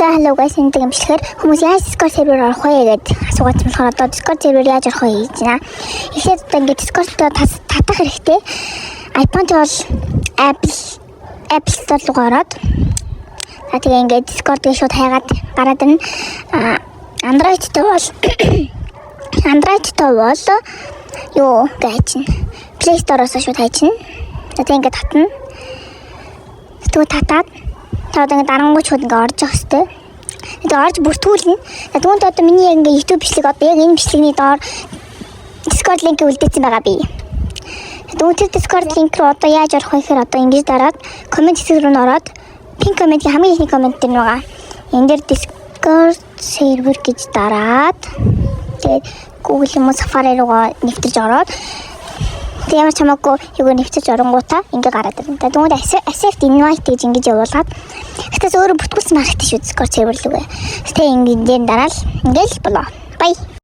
За, hello guys, энэ бичлэгээр хүмүүс яаж Discord сервер орох вэ гэдээ асуугаад болохоор одоо Discord сервер яаж орох вэ гэж байна. Эхлээд одоо ингээд Discord-той татах хэрэгтэй. iPhone бол Apple Store руу ороод, за, тэгээ ингээд Discord-ыг шууд хайгаад гараад ирнэ. А Android-той бол юу гэж чинь Play Store-оос шууд хайчихна. За, тэгээ ингээд татна. Тэгээ татаад та одоо ингээд дарангуй шууд ингээд орж явах хэрэгтэй. Тэгээ орж бүртгүүлнэ. За, түүнтэй одоо миний яг ингээд YouTube бичлэг, одоо яг энэ бичлэгний доор Discord линк үлдээсэн байгаа би. Түүнтэй Discord линк руу одоо яаж орох вэ гэхээр одоо ингэж дараад comment хэсэг рүү н ороод pin comment-ийн хамгийн ихний comment дээр байгаа. Энэ дээр Discord server гэж дараад, тэгээд Google юм уу Safari руугаа нэвтэрж ороод, тэг ямар ч хамаагүй юугаар нэвтэрж оронгуудаа ингээ гараад ирнэ. Тэгвэл accept invite гэж ингэж явуулгаад, гэтээс өөрөө бүртгүүлсэн маркет шүү Discord server лүүгээ. Тэг ингэ дээр дараал ингээл болоо. Bye.